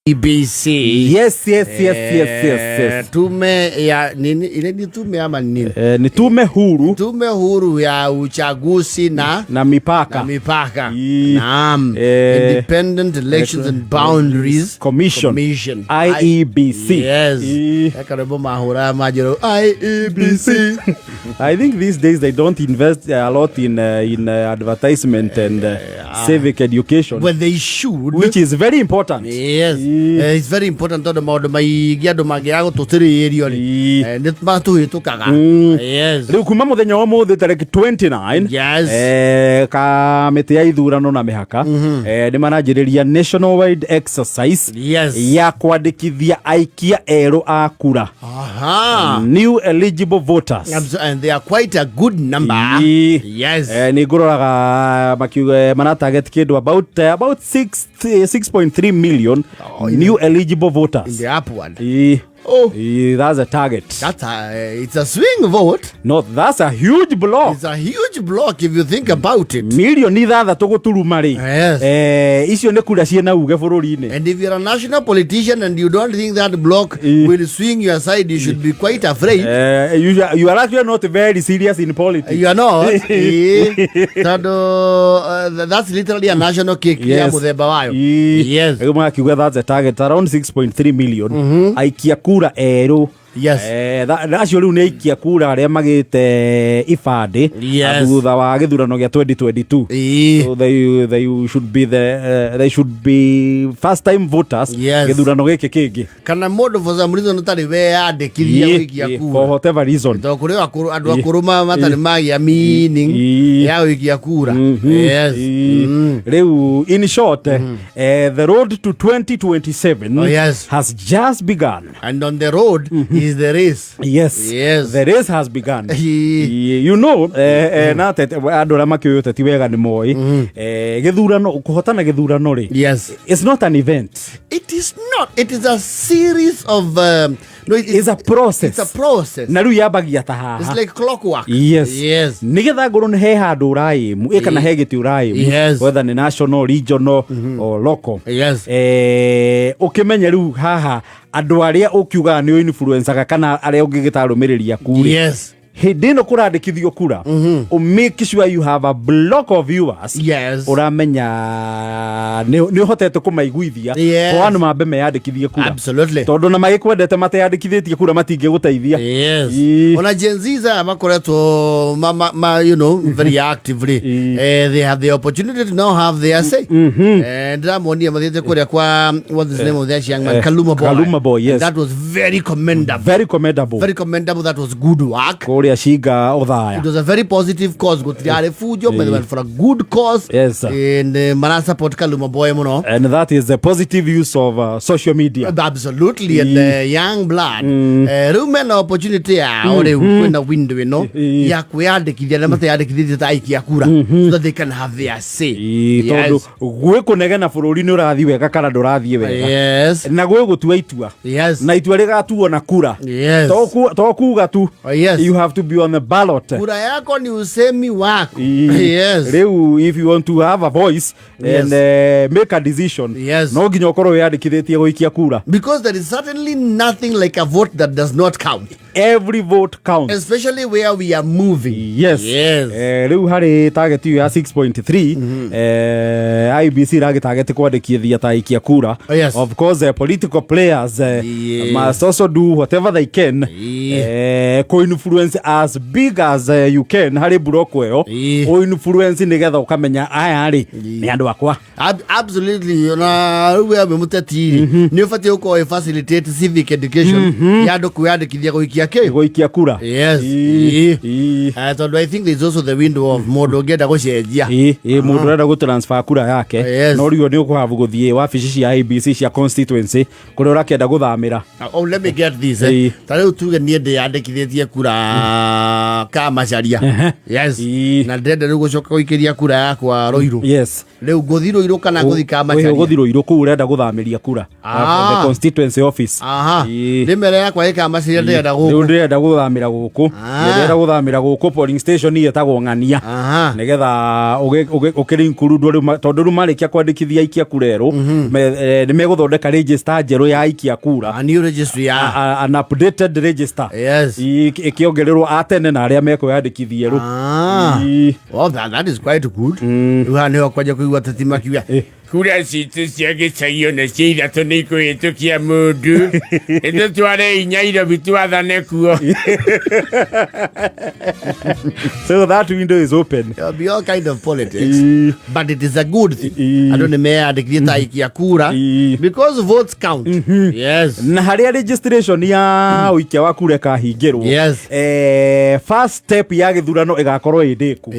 IEBC. Yes. Tume ya nini ile, ni tume ama ni nini? Ni tume huru Tume huru ya uchaguzi na na mipaka. Na mipaka. Naam. Independent Elections and Boundaries Commission. Commission. IEBC. Yes. Ekarebo mahura majero IEBC. I think these days they don't invest a lot in advertisement and civic education, Well, they should. which is very important. Yes. It's very important tondũ maũndũ maingĩ andũ mangĩaga gũtũtĩrĩrio rĩ, nĩ matũhĩtũkaga. Yes. Rĩu kuma mũthenya wa ũmũthĩ tarĩki 29, kamĩtĩ ya ithurano na mĩhaka nĩ maranjĩrĩria nationwide exercise ya kwandĩkithia aikia erũ a kura, new eligible voters. And they are quite a good number. Nĩ ngũroraga makiuga mara target kĩndũ about 6 6.3 million new eligible In voters. the upward. Oh. That's a target. It's a swing vote. No, that's a huge block. It's a huge block if you think about it. 6 milioni gũturuma rĩ, icio nĩ kura ciĩna uge bũrũri-inĩ. And if you're a national politician and you don't think that block will swing your side, you should be quite afraid. You are actually not very serious in politics. You are not. Tondũ that's literally a national cake ya mũthemba wayo. Rĩu magakiuga that's a target around 6.3 million aikia kura erũ. Acio rĩu nĩ aikia kura arĩa magĩte ibandĩ thutha wa gĩthurano gĩa 2022. So they should be first time voters gĩthurano gĩkĩ kĩngĩ. Kana mũndũ for some reason ũtarĩ weyandĩkithia gũikia For kura. whatever reason. Tondũ kũrĩ andũ akũrũ matarĩ magĩa meaning ya gũikia kura. Rĩu in short, the road to 2027 has just begun. And on the road is the race. Yes. The race has begun. Na andũ arĩa makĩũĩ ũteti wega nĩ moĩ gĩthurano, kũhotana gĩthurano rĩ, it's not an event. It is not. It is a series of no, It's a process. It's a process. Na rĩu yambagia ta haha. It's like clockwork. Nĩgetha ngorwo nĩ he handũ ũraĩmu ĩ kana he gĩtĩ ũraĩmu, whether nĩ national, regional or local, ũkĩmenye rĩu haha andũ arĩa ũkiugaga nĩ influencaga kana arĩa ũngĩgĩta arũmĩrĩri aku rĩ, hĩndĩ ĩno kũrandĩkithio kura, ũ make sure you have a block of viewers ũramenya nĩ ũhotete kũmaiguithia for one mambe meyandĩkithie kura, tondũ na magĩkwendete mateyandĩkithĩtie kura matingĩgũteithia. Ona Gen Z aya makoretwo ma, very actively. They have the opportunity to now have their say. Ndĩramonia mathiĩte kũrĩa kwa, what is the name of that young man? Kaluma Boy. Kaluma Boy, yes. And that was very commendable. Very commendable. Very commendable. That was good work. Kũrĩa Cinga Ũthaya. It was a very positive cause. Gũtirarĩ fujo, but they went for a good cause. And mara support Kaluma Boy mũno. And that is the positive use of social media. Absolutely, and young blood rĩu mena opportunity yao, rĩu kwĩna window ĩno ya kwĩyandĩkithia arĩa mateyandĩkithĩtie ta aikia kura so that they can have their say. Tondũ gwĩ kũnegena bũrũri nĩ ũrathiĩ wega kana ndũrathiĩ wega, na gwĩ gũtua itua, na itua rĩgatuo na kura. To kuga tu. You have to be on the ballot. Kura yako ni usemi wako. Rĩu if you want to have a voice and make a decision, no nginya ũkorwo wĩyandĩkithĩtie gũikia kura. Because there is certainly nothing like a vote that does not count. Every vote counts. Especially where we are moving. Rĩu harĩ target ĩyo ya 6.3, IEBC ĩragĩtarget kwandĩkithia ta aikia kura. Of course, political players must also do whatever they can co-influence as big as you can harĩ block ĩyo, ũ-influence nĩgetha ũkamenya aya rĩ nĩ andũ akwa. Absolutely, na rĩu we wĩ mũteti rĩ, nĩ ũbatiĩ gũkorwo ĩ facilitate civic education ya andũ kwĩyandĩkithia gũikia kĩ? Gũikia kura. Tondũ I think there is also the window of mũndũ ũngĩenda gũcenjia. Ĩ mũndũ ũrenda gũ transfer kura yake, no rĩu nĩ ũkũhabu gũthiĩ wabici cia IEBC cia constituency kũrĩa ũrakĩenda gũthamĩra. Oh, let me get this, eh. Ta rĩu tuge niĩ ndĩyandĩkithĩtie kura Kamacharia. Na ndĩrenda rĩu gũcoka gũikĩria kura yakwa Rũirũ. Rĩu ngũthi Rũirũ kana ngũthi Kamacharia? Ũgũthi Rũirũ kũu ũrenda gũthamĩria kura. The constituency office. Ndĩmere yakwa ĩ Kamacharia, ndĩrenda gũka. Rĩu gũkũ. Ndĩrenda gũthamĩra gũkũ. Ndĩrenda gũthamĩra gũkũ polling station ĩtagwo Ng'ania, nĩgetha ũkĩrĩ include rĩu tondũ rĩu marĩkia kwandĩkithia aikia kura erũ, nĩ megũthondeka register njerũ ya aikia kura. A new registry ya An updated register. Ĩkĩongererwo a tene na arĩa mekwĩyandĩkithia erũ. Well, that is quite good. Rĩu haha nĩho kwanja kũigua ateti makiuga kura citũ cia gĩcagi ona cia ithatũ nĩ ikũhĩtũkia mũndũ, nĩtũtwarei Nyairobi twathane kuo. So that window is open. There will be all kind of politics, but it is a good thing andũ nĩ meyandĩkithie ta aikia kura, because votes count, yes. Na harĩa registration ya ũikia wa kura ĩkahingĩrwo, first step ya gĩthurano ĩgakorwo ĩ ndĩku.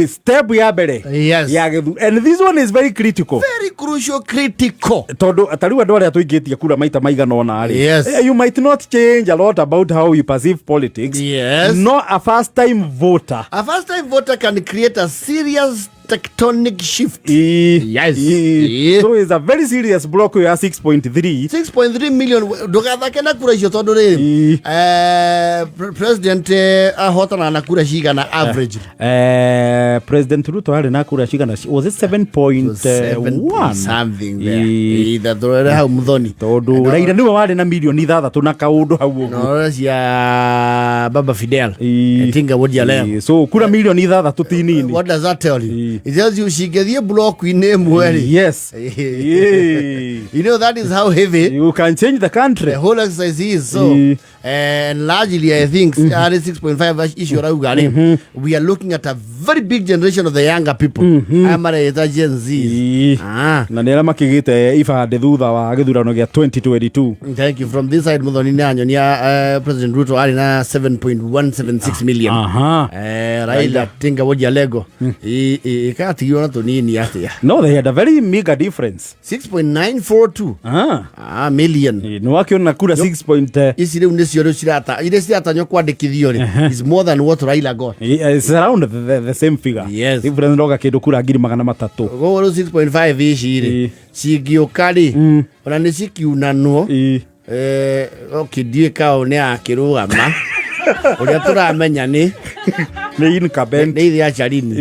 Step ya mbere ya gĩthurano, and this one is very critical. Very crucial, critical. Tondũ ta rĩu andũ arĩa tũingĩtie kura maita maigana ũna rĩ, you might not change a lot about how you perceive politics. No a first time voter, A first time voter can create a serious tectonic shift. So it's a very serious block ya 6.3. 6.3 million, ndũgathake na kura icio, tondũ rĩrĩ, president ahotanaga na kura cigana average? President Ruto arĩ na kura cigana? Was it 7.1 something there? Ithatũ hau, Muthoni. Tondũ Raila nĩwe warĩ na milioni 6 na kaũndũ hau ũguo. No cia Baba Fidel Tinga Wodia leo. So kura milioni 6 ti nini. What does that tell you? It tells you cingĩthiĩ block-inĩ ĩmwe rĩ, you know that is how heavy you can change the country. The whole exercise is. So and largely I think arĩ 6.5 icio rauga rĩ, we are looking at a very big generation of the younger people, aya mareta Gen Z. Na nĩ arĩa makĩgĩte ibandĩ thutha wa gĩthurano gĩa 2022. Thank you. From this side, Muthoni nĩ anyonia President Ruto arĩ na 7.176 million. Raila Tinga Wodia Lego ĩkatigirwo na tũnini atĩa? No, they had a very mega difference. 6.942 million. Nĩ wakĩona kura 6 point Ici rĩu nĩcio rĩu cirata iria ciratanywo kwandĩkithio rĩ is more than what Raila got. It's around the same figure. Difference noga kĩndũ kura 300,000. Koguo rĩu 6.5 ici rĩ, cingĩũka rĩ, ona nĩ cikiunanwo. Okay, ndiũĩ kao nĩ akĩrũgama, ũrĩa tũramenya nĩ Nĩ incumbent. Nĩ ithe acarini.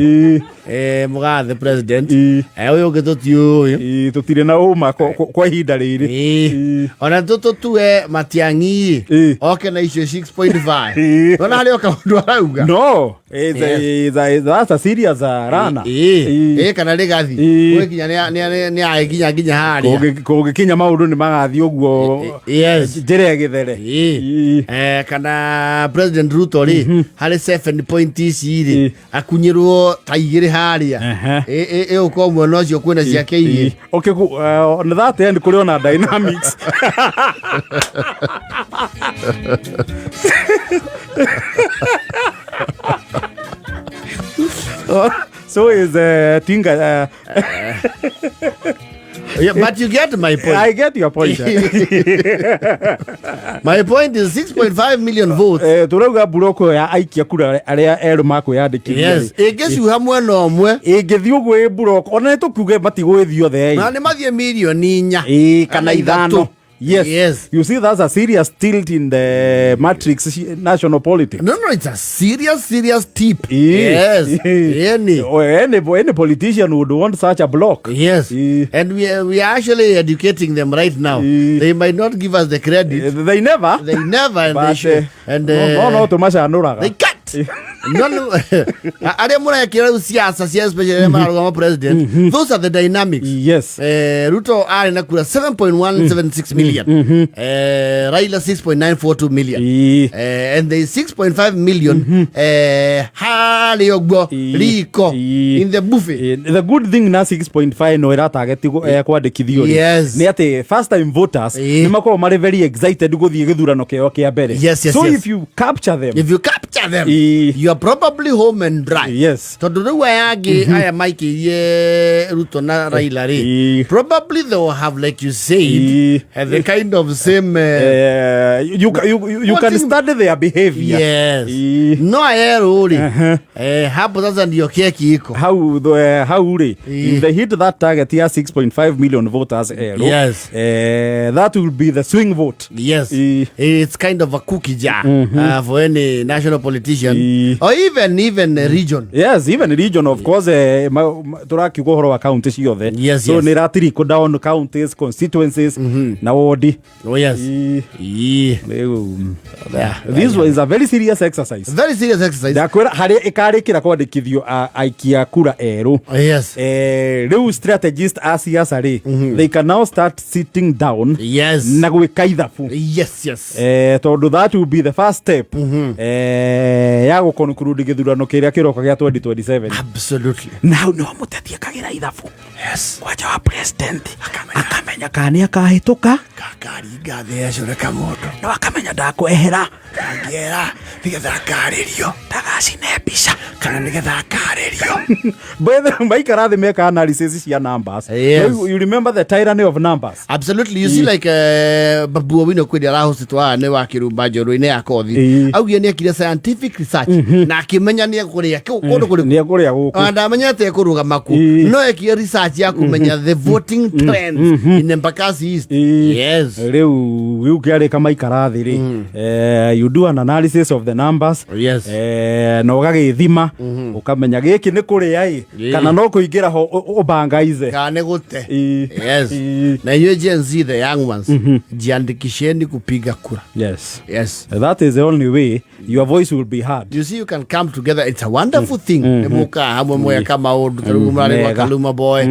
Mũgathe president. Ũyũ ũngĩ tũtiũĩ. Tũtirĩ na ũma kwa ihinda rĩrĩ. Ona tũtũtue Matiang'i oke na icio 6.5, ona harĩ o kaũndũ arauga. No, it's a, that's a serious rana. Ĩ kana Rigathi gwĩkinya nĩ agĩkinya nginya harĩa. Kũngĩkinya maũndũ nĩ magathiĩ ũguo njĩra ya gĩthere. Kana President Ruto rĩ, harĩ 7 point ici rĩ, akunyĩrwo ta igĩrĩ harĩa. Ĩũka mwena ũcio kwĩna ciake igĩrĩ. Okay, on that end kũrĩ ona dynamics. So is Tinga. Yeah, but you get my point. I get your point. My point is 6.5 million votes. Turauga buroko ya aikia kura arĩa erũ makwĩyandĩkithia. Yes, ĩngĩcuha mwena ũmwe. Ĩngĩthiĩ ũguo ĩ buroko, ona nĩ tũkiuge matigũgĩthiĩ othe ĩ. Na nĩ mathiĩ milioni 4. Ĩ, kana Kana 5. 3. Yes. You see, that's a serious tilt in the matrix, national politics. No, it's a serious, serious tip. Yes. Any. Or any politician would want such a block. Yes. And we are actually educating them right now. They might not give us the credit. They never. They never, and they But, should. And no tũmacanũraga. They can't. No, arĩa mũrekĩra rĩu siasa cia, especially arĩa mararũgama president, those are the dynamics. Ruto arĩ na kura 7.176 million, Raila 6.942 million, and there is 6.5 million harĩa ũguo riko in the buffet. The good thing na 6.5 no ĩratageti kwandĩkithio rĩ, nĩ atĩ first time voters nĩ makoragwo marĩ very excited gũthiĩ gĩthurano kĩao kĩa mbere. So if you capture them, If you capture them, you are You're probably home and dry. Tondũ rĩu aya angĩ aya maikĩirie Ruto na Raila rĩ, probably they will have, like you said, the kind of same You can Voting- study their behavior. No aya erũ rĩ, hapo sasa ndio keki iko. How rĩ, if they hit that target ya 6.5 million voters erũ, that will be the swing vote. It's kind of a cookie jar for any national politician or even a region. Yes, even region, of course. Tũrakiuga ũhoro wa county ciothe, so nĩ ĩratirickle down counties, constituencies na wodi. Rĩu There. this was a very serious exercise. Very serious exercise. Ndakwĩra harĩa ĩkarĩkĩra kwandĩkithio aikia kura erũ, rĩu strategist a siasa rĩ, they can now start sitting down na gwĩka ithabu, tondũ that will be the first step ya gũconclude gĩthurano kĩrĩa kĩroka gĩa 2027. Na hau nĩho mũteti akagĩra ithabu kwanja wa president, akamenya kana nĩ akahĩtũka. Kakaringa thecũreka mũndũ. No akamenya ndakwehera. Angĩera nĩgetha akarĩrio. Ndagacine mbica. Kana nĩgetha akarĩrio. By the maikara thĩ meka analysis cia numbers. You remember the tyranny of numbers. Absolutely. You see, like Babu Owino kwĩ arahostĩtwo haha nĩ wa Kĩrumba Njũrũ-inĩ ya Kothi, augire nĩ ekire scientific research na akĩmenya nĩ ekũrĩa kũndũ kũrĩkũ. Nĩ ekũrĩa gũkũ. Ona ndamenyete ekũrũgama kũ, no ekire research ya kũmenya the voting trends in Embakasi East. Rĩu kĩarĩka maikara thĩ rĩ, you do an analysis of the numbers, na ũgagĩthima ũkamenya gĩkĩ nĩ kũrĩa ĩ kana no kũingĩra ho ũbangaize. Kana nĩ gũte. Na inyuĩ Gen Z, the young ones, jiandikisheni kupiga kura. That is the only way your voice will be heard. You see, you can come together. It's a wonderful thing nĩ mũkaa hamwe mweka maũndũ ta rĩu mũrarĩ gwa Mega. Kaluma Boy.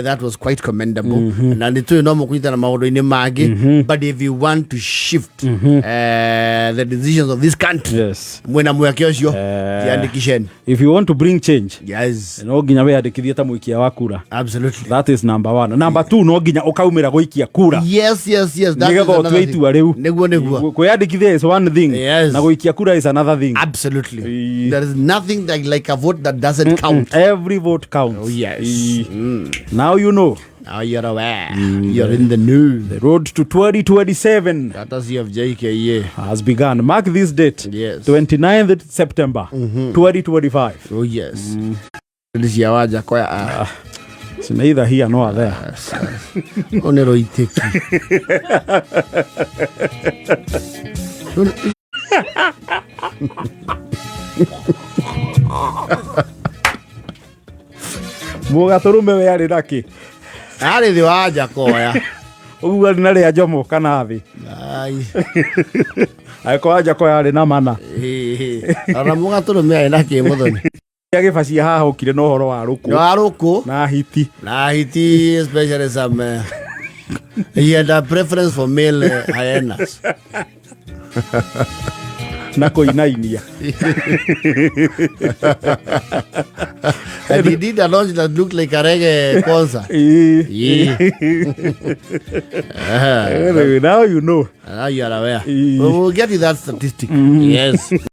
That was quite commendable, na nĩ tũĩ no mũkũnyitana maũndũ-inĩ mangĩ, but if you want to shift the decisions of this country, mwĩna mweke ũcio. Jiandikisheni. If you want to bring change, no nginya wĩyandĩkithie ta mũikia wa kura. That is number one. Number two, no nginya ũkaumĩra gũikia kura Yes, that is nĩgetha another ũtue thing. itua rĩu. Nĩguo. Kwĩyandĩkithia is one thing, na gũikia kura is another thing. There is nothing like a vote that doesn't count. Every vote counts. Oh, yes. Now you know. Now you're aware. You're in the know. The road to 2027 Courtesy of JKA. has begun. Mark this date. 29th September 2025. Oh yes. Cia wanja koya. It's neither here nor there. Å nä roitĩki. Mũgatũrũme we arĩ nakĩ? Arĩ thĩ wa Njakoya. Ũguo arĩ na rĩa njomo kana thĩ? Ai. Angĩkorwo Njakoya arĩ na mana. Ona mũgatũrũme arĩ na kĩ, mũthoni? Gĩbacia haha ũkire na ũhoro wa rũkũ. Wa rũkũ. Na hiti. Na hiti, especially some he had a preference for male hyenas. Na kũinainia. And he did a launch that looked like a reggae concert. Anyway, now you know. Now you are aware. Ĩĩ. We will get you that statistic. Yes.